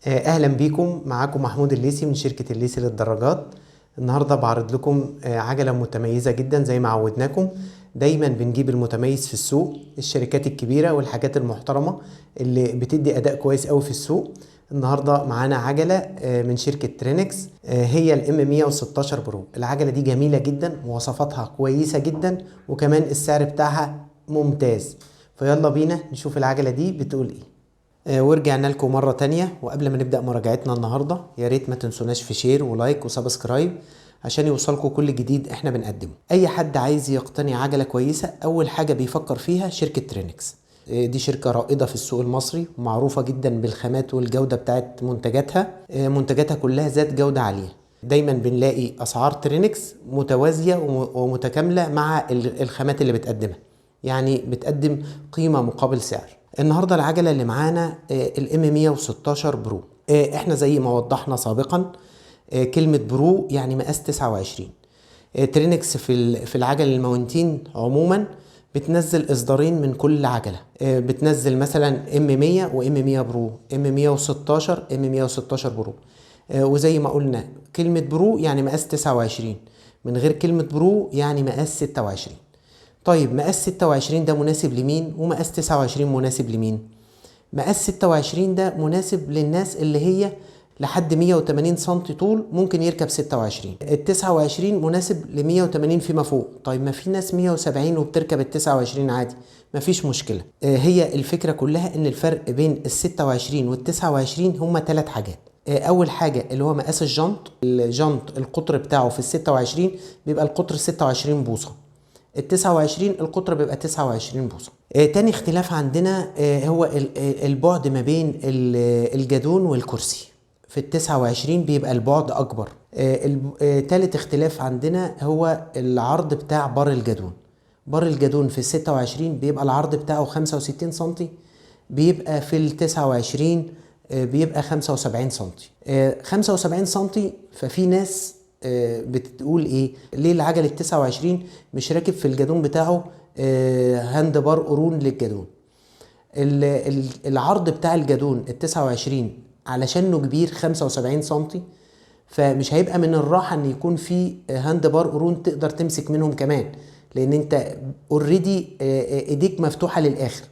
اهلا بيكم، معاكم محمود الليثي من شركة الليثي للدراجات. النهاردة بعرض لكم عجلة متميزة جدا. زي ما عودناكم دايما بنجيب المتميز في السوق، الشركات الكبيرة والحاجات المحترمة اللي بتدي اداء كويس قوي في السوق. النهاردة معانا عجلة من شركة ترينكس، هي ال M 116 Pro. العجلة دي جميلة جدا، مواصفاتها كويسة جدا، وكمان السعر بتاعها ممتاز. فيلا بينا نشوف العجلة دي بتقول ايه. ورجعنا لكم مرة تانية. وقبل ما نبدأ مراجعتنا النهاردة يا ريت ما تنسوناش في share و like و subscribe عشان يوصلكم كل جديد احنا بنقدمه. اي حد عايز يقتني عجلة كويسة اول حاجة بيفكر فيها شركة ترينكس. دي شركة رائدة في السوق المصري ومعروفة جدا بالخامات والجودة بتاعت منتجاتها. منتجاتها كلها ذات جودة عالية. دايما بنلاقي اسعار ترينكس متوازية ومتكاملة مع الخامات اللي بتقدمها، يعني بتقدم قيمة مقابل سعر. النهاردة العجلة اللي معانا ال M 116 Pro. احنا زي ما وضحنا سابقا، كلمة Pro يعني مقاس 29. ترينكس في العجل ال mountain عموما بتنزل اصدارين من كل عجلة. بتنزل مثلا M 100 و M 100 Pro، M 116، M 116 Pro. وزي ما قلنا كلمة Pro يعني مقاس 29، من غير كلمة Pro يعني مقاس 26. طيب مقاس 26 ده مناسب لمين ومقاس 29 مناسب لمين؟ مقاس 26 ده مناسب للناس اللي هي لحد 180 سنتي طول، ممكن يركب 26. ال 29 مناسب ل 180 فيما فوق. طيب ما في ناس 170 وبتركب ال 29 عادي، ما فيش مشكلة. هي الفكرة كلها ان الفرق بين ال 26 وال 29 هما 3 حاجات. اول حاجة اللي هو مقاس الجنط. الجنط القطر بتاعه في ال 26 بيبقى القطر 26 بوصة، ال 29 القطر بيبقى 29 بوصة. تاني اختلاف عندنا، هو البعد ما بين الجدون والكرسي. في ال 29 بيبقى البعد أكبر. تالت اختلاف عندنا هو العرض بتاع بار الجدون. بار الجدون في ال 26 بيبقى العرض بتاعه 65 سنتي، بيبقى في ال 29، بيبقى 75 سنتي. 75 سنتي. ففي ناس بتقول ايه، ليه العجل ال 29 مش راكب في الجدون بتاعه، hand bar قرون للجدون؟ العرض بتاع الجدون ال 29 علشانه كبير 75 سنتي، فمش هيبقى من الراحة ان يكون في hand bar قرون تقدر تمسك منهم كمان، لان انت already ايديك مفتوحة للاخر،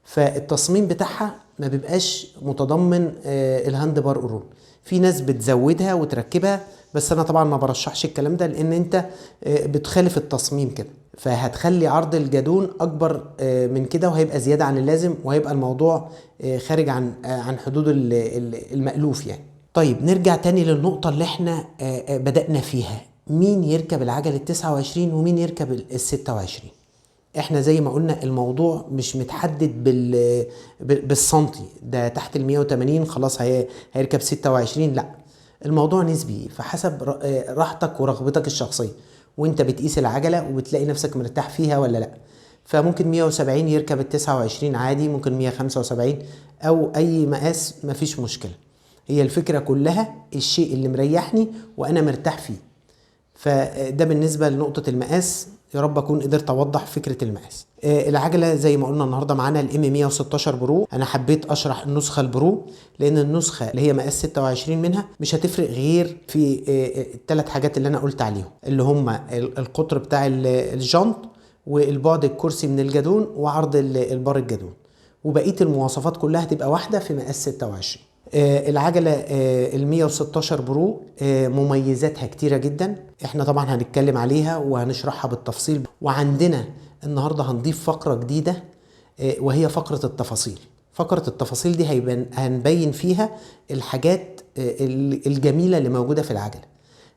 فالتصميم بتاعها ما بيبقاش متضمن ال hand bar قرون. في ناس بتزودها وتركبها، بس انا طبعا ما برشحش الكلام ده، لان انت بتخالف التصميم كده، فهتخلي عرض الجدون اكبر من كده، وهيبقى زيادة عن اللازم، وهيبقى الموضوع خارج عن حدود المألوف. طيب نرجع تاني للنقطة اللي احنا بدأنا فيها، مين يركب العجل ال 29 ومين يركب ال 26؟ احنا زي ما قلنا الموضوع مش متحدد بالسنتي، ده تحت ال 180 خلاص هيركب 26، لا الموضوع نسبي، فحسب راحتك ورغبتك الشخصية، وانت بتقيس العجلة وبتلاقي نفسك مرتاح فيها ولا لا. فممكن 170 يركب ال 29 عادي، ممكن 175 او اي مقاس، مفيش مشكلة. هي الفكرة كلها الشيء اللي مريحني وانا مرتاح فيه. فده بالنسبة لنقطة المقاس، يا رب اكون قدرت اوضح فكرة المقاس. العجلة زي ما قلنا النهاردة معانا ال M 116 Pro. انا حبيت اشرح النسخة ال Pro لان النسخة اللي هي مقاس 26 منها مش هتفرق غير في الثلاث حاجات اللي انا قلت عليهم، اللي هم القطر بتاع الجنط والبعد الكرسي من الجدون وعرض البار الجدون، وبقية المواصفات كلها هتبقى واحدة في مقاس 26. العجلة ال 116 Pro، مميزاتها كتيرة جدا، احنا طبعا هنتكلم عليها وهنشرحها بالتفصيل. وعندنا النهاردة هنضيف فقرة جديدة، وهي فقرة التفاصيل. فقرة التفاصيل دي هنبين فيها الحاجات الجميلة اللي موجودة في العجلة،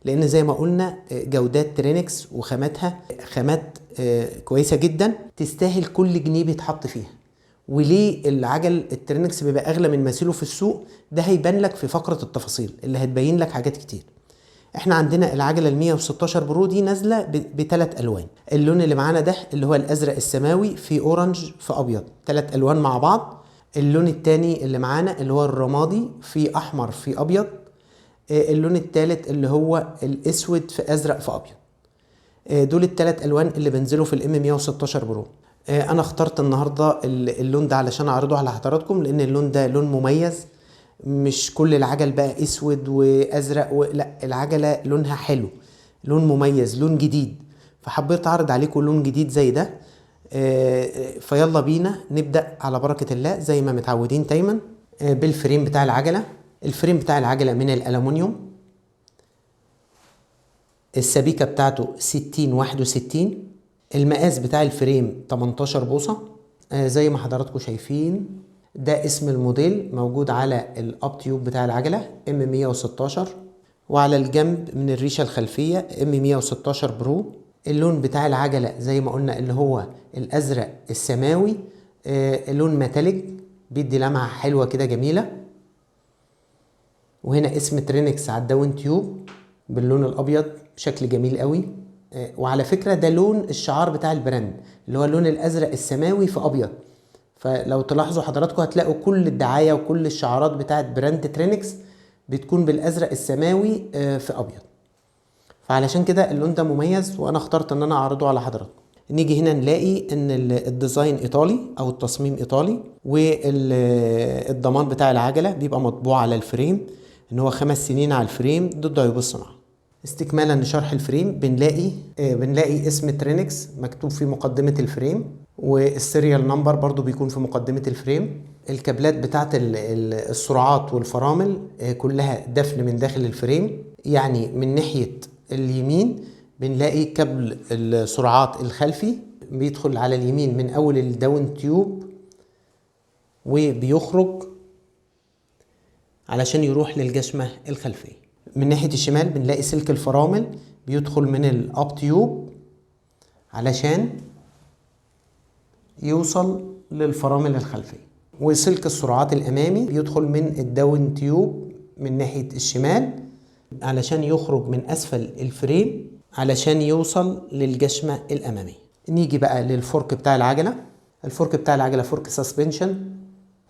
لأن زي ما قلنا، جودات ترينكس وخاماتها خامات كويسة جدا، تستاهل كل جنيه بيتحط فيها. وليه العجل الترينكس بيبقى اغلى من مثيله في السوق؟ ده هيبان لك في فقرة التفاصيل اللي هتبين لك حاجات كتير. احنا عندنا العجلة ال 116 Pro دي نازلة بتلات الوان. اللون اللي معانا ده اللي هو الازرق السماوي، في orange، في ابيض، 3 الوان مع بعض. اللون التاني اللي معانا اللي هو الرمادي، في احمر، في ابيض. اللون التالت اللي هو الاسود، في ازرق، في ابيض. دول التلات الوان اللي بنزلوا في ال M 116 Pro. انا اخترت النهارده اللون ده علشان اعرضه على حضراتكم، لان اللون ده لون مميز. مش كل العجل بقى اسود وازرق لا، العجلة لونها حلو، لون مميز، لون جديد. فحبيت اعرض عليكم لون جديد زي ده. فيلا بينا نبدأ على بركة الله زي ما متعودين دايما، بال frame بتاع العجلة. ال frame بتاع العجلة من الألمونيوم، السبيكة بتاعته 60 61، المقاس بتاع ال frame 18 بوصة. زي ما حضراتكم شايفين ده اسم الموديل موجود على ال up tube بتاع العجلة M 116، وعلى الجنب من الريشة الخلفية M 116 Pro. اللون بتاع العجلة زي ما قلنا اللي هو الأزرق السماوي، لون metallic بيدي لمعة حلوة كده جميلة. وهنا اسم ترينكس على ال down tube باللون الأبيض بشكل جميل قوي. وعلى فكرة ده لون الشعار بتاع ال brand اللي هو اللون الأزرق السماوي في أبيض. فلو تلاحظوا حضراتكم هتلاقوا كل الدعاية وكل الشعارات بتاعت brand ترينكس بتكون بالأزرق السماوي في أبيض، فعلشان كده اللون ده مميز وانا اخترت ان انا اعرضه على حضراتكم. نيجي هنا نلاقي ان ال design ايطالي او التصميم ايطالي، والضمان بتاع العجلة بيبقى مطبوع على ال frame ان هو 5 سنين على ال frame ضد عيوب الصناعة. استكمالا لشرح ال frame بنلاقي اسم ترينكس مكتوب في مقدمة ال frame، وال serial number برضو بيكون في مقدمة ال frame. الكابلات بتاعت السرعات والفرامل كلها دفن من داخل ال frame. يعني من ناحية اليمين بنلاقي كابل السرعات الخلفي بيدخل على اليمين من أول ال down tube وبيخرج علشان يروح للجشمة الخلفية. من ناحية الشمال بنلاقي سلك الفرامل بيدخل من ال up tube علشان يوصل للفرامل الخلفية، وسلك السرعات الأمامي بيدخل من ال down tube من ناحية الشمال علشان يخرج من أسفل ال frame علشان يوصل للجشمة الأمامية. نيجي بقى لل fork بتاع العجلة. ال fork بتاع العجلة fork suspension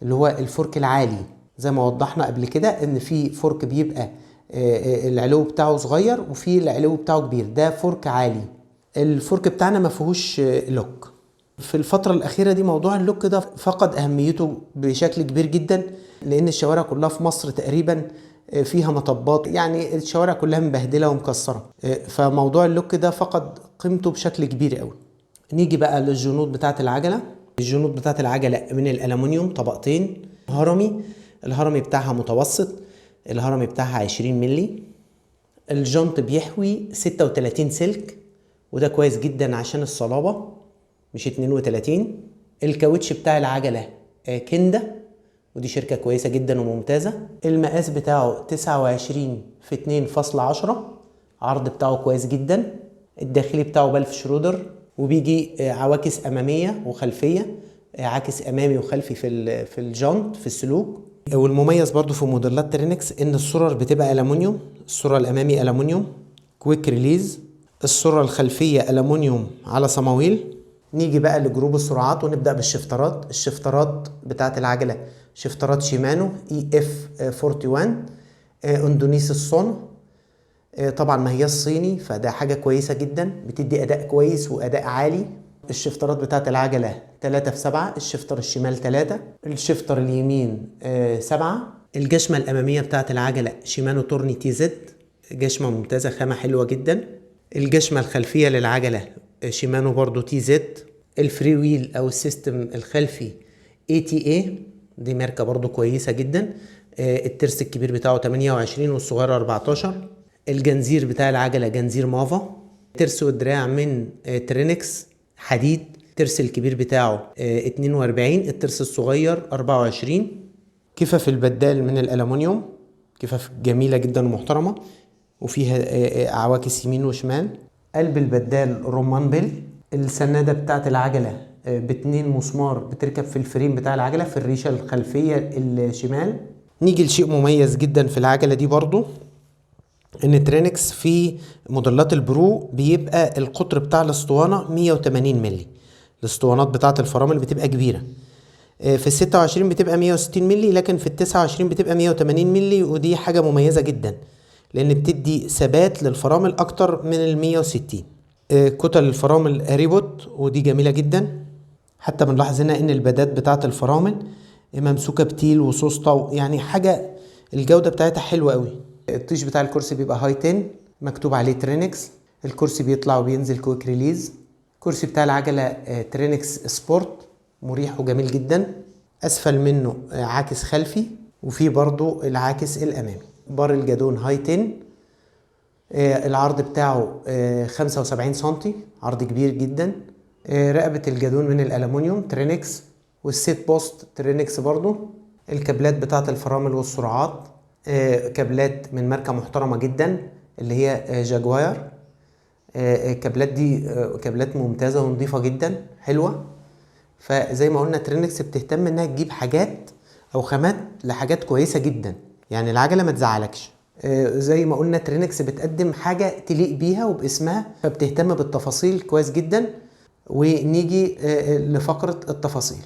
اللي هو ال fork العالي، زي ما وضحنا قبل كده ان في fork بيبقى العلو بتاعه صغير وفي العلو بتاعه كبير، ده fork عالي. ال fork بتاعنا ما فيهوش lock. في الفترة الأخيرة دي موضوع ال lock ده فقد أهميته بشكل كبير جدا، لأن الشوارع كلها في مصر تقريبا فيها مطبات، يعني الشوارع كلها مبهدلة ومكسرة، فموضوع ال lock ده فقد قيمته بشكل كبير قوي. نيجي بقى للجنوط بتاعة العجلة. الجنوط بتاعة العجلة من الألمنيوم طبقتين هرمي، الهرمي بتاعها متوسط، الهرمي بتاعها 20 ملي. الجنط بيحوي 36 سلك وده كويس جدا عشان الصلابة، مش 32. الكاوتش بتاع العجلة كندا، ودي شركة كويسة جدا وممتازة. المقاس بتاعه 29 في 2.10، عرض بتاعه كويس جدا. الداخلي بتاعه بلف شرودر، وبيجي عواكس أمامية وخلفية، عاكس أمامي وخلفي في الجنط في السلوك. والمميز برضو في موديلات ترينكس إن السرر بتبقى ألمونيوم، السرة الأمامي ألمونيوم quick release، السرة الخلفية ألمونيوم على صماويل. نيجي بقى ل group السرعات ونبدأ بالشفترات. الشفترات بتاعت العجلة شفترات شيمانو EF 41، اندونيسي الصنع، طبعا ما هي الصيني، فده حاجة كويسة جدا، بتدي أداء كويس وأداء عالي. الشفترات بتاعت العجلة 3 في 7، ال shifter الشمال 3، ال shifter اليمين 7. الجشمة الأمامية بتاعت العجلة شيمانو تورني TZ، جشمة ممتازة، خامة حلوة جدا. الجشمة الخلفية للعجلة شيمانو برضو TZ. ال free wheel أو ال system الخلفي ATA، دي ماركة برضو كويسة جدا. الترس الكبير بتاعه 28 والصغير 14. الجنزير بتاع العجلة جنزير مافا. ترس والدراع من ترينكس حديد. الترس الكبير بتاعه 42، الترس الصغير 24. كفف البدال من الألمونيوم، كفف جميلة جدا ومحترمة، وفيها عواكس يمين وشمال. قلب البدال رمان بل. السنادة بتاعت العجلة باتنين مسمار بتركب في ال frame بتاع العجلة في الريشة الخلفية الشمال. نيجي لشيء مميز جدا في العجلة دي برضو، ان ترينكس في موديلات ال Pro بيبقى القطر بتاع الاسطوانة 180 ملي. الاسطوانات بتاعت الفرامل بتبقى كبيرة، في الستة وعشرين بتبقى 160 ملي، لكن في التسعة وعشرين بتبقى 180 ملي، ودي حاجة مميزة جدا لان بتدي ثبات للفرامل اكتر من المية وستين. كتل الفرامل ريبوت، ودي جميلة جدا. حتى بنلاحظ هنا ان البادات بتاعت الفرامل ممسوكة بتيل وسوسطة، يعني حاجة الجودة بتاعتها حلوة قوي. الطيش بتاع الكرسي بيبقى high 10، مكتوب عليه Trinx. الكرسي بيطلع وبينزل quick release. الكرسي بتاع العجلة Trinx Sport، مريح وجميل جدا. اسفل منه عاكس خلفي، وفي برضو العاكس الامامي. بار الجادون high 10، العرض بتاعه 75 سنتي، عرض كبير جدا. رقبة الجادون من الألمونيوم Trinx، وال seat post Trinx برضو. الكابلات بتاعة الفرامل والسرعات، كابلات من ماركة محترمة جدا اللي هي جاكواير. الكابلات دي كابلات ممتازة ونظيفة جدا، حلوة. فزي ما قلنا Trinx بتهتم انها تجيب حاجات او خامات لحاجات كويسة جدا، يعني العجلة ما تزعلكش. زي ما قلنا Trinx بتقدم حاجة تليق بيها وباسمها، فبتهتم بالتفاصيل كويس جدا. ونيجي لفقرة التفاصيل.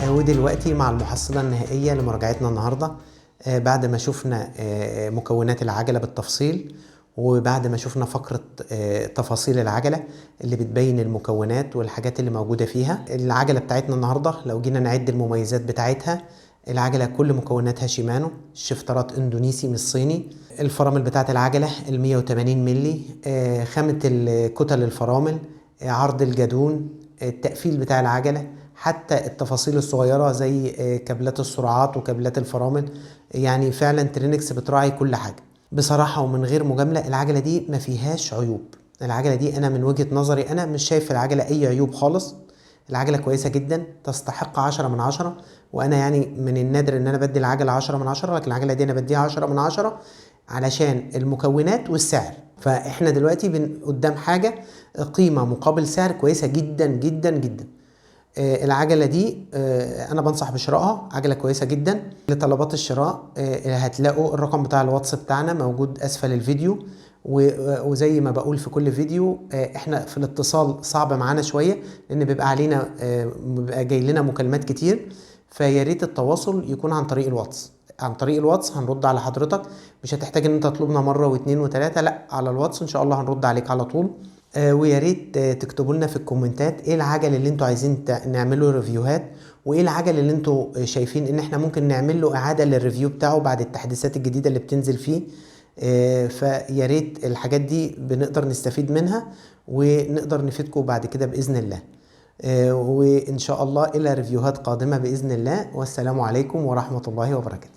ودلوقتي مع المحصلة النهائية لمراجعتنا النهاردة، بعد ما شفنا مكونات العجلة بالتفصيل، وبعد ما شفنا فقرة تفاصيل العجلة اللي بتبين المكونات والحاجات اللي موجودة فيها. العجلة بتاعتنا النهاردة لو جينا نعد المميزات بتاعتها، العجلة كل مكوناتها شيمانو، الشفترات اندونيسي مش صيني، الفرامل بتاعت العجلة ال 180 ملي، خامة كتل الفرامل، عرض الجادون، التقفيل بتاع العجلة، حتى التفاصيل الصغيرة زي كابلات السرعات وكابلات الفرامل. يعني فعلا Trinx بتراعي كل حاجة بصراحة ومن غير مجاملة. العجلة دي ما فيهاش عيوب، العجلة دي أنا من وجهة نظري أنا مش شايف العجلة أي عيوب خالص. العجلة كويسة جدا، تستحق 10 من 10، وأنا يعني من النادر إن أنا بدي العجلة 10 من 10، لكن العجلة دي أنا بديها 10 من 10 علشان المكونات والسعر. فإحنا دلوقتي قدام حاجة قيمة مقابل سعر كويسة جدا جدا جدا. العجلة دي أنا بنصح بشرائها، عجلة كويسة جدا. لطلبات الشراء هتلاقوا الرقم بتاع الواتس بتاعنا موجود أسفل الفيديو، وزي ما بقول في كل فيديو احنا في الاتصال صعب معانا شوية، لأن بيبقى علينا بيبقى جاي لنا مكالمات كتير، فيا ريت التواصل يكون عن طريق الواتس. عن طريق الواتس هنرد على حضرتك، مش هتحتاج ان انت تطلبنا مرة واثنين وثلاثة، لا، على الواتس ان شاء الله هنرد عليك على طول. ويا ريت تكتبوا لنا في الكومنتات ايه العجل اللي انتوا عايزين نعمله review هات، وايه العجل اللي انتوا شايفين ان احنا ممكن نعمل له اعادة لل review بتاعه بعد التحديثات الجديدة اللي بتنزل فيه. فيا ريت الحاجات دي بنقدر نستفيد منها ونقدر نفيدكم بعد كده بإذن الله. وإن شاء الله إلى review هات قادمة بإذن الله، والسلام عليكم ورحمة الله وبركاته.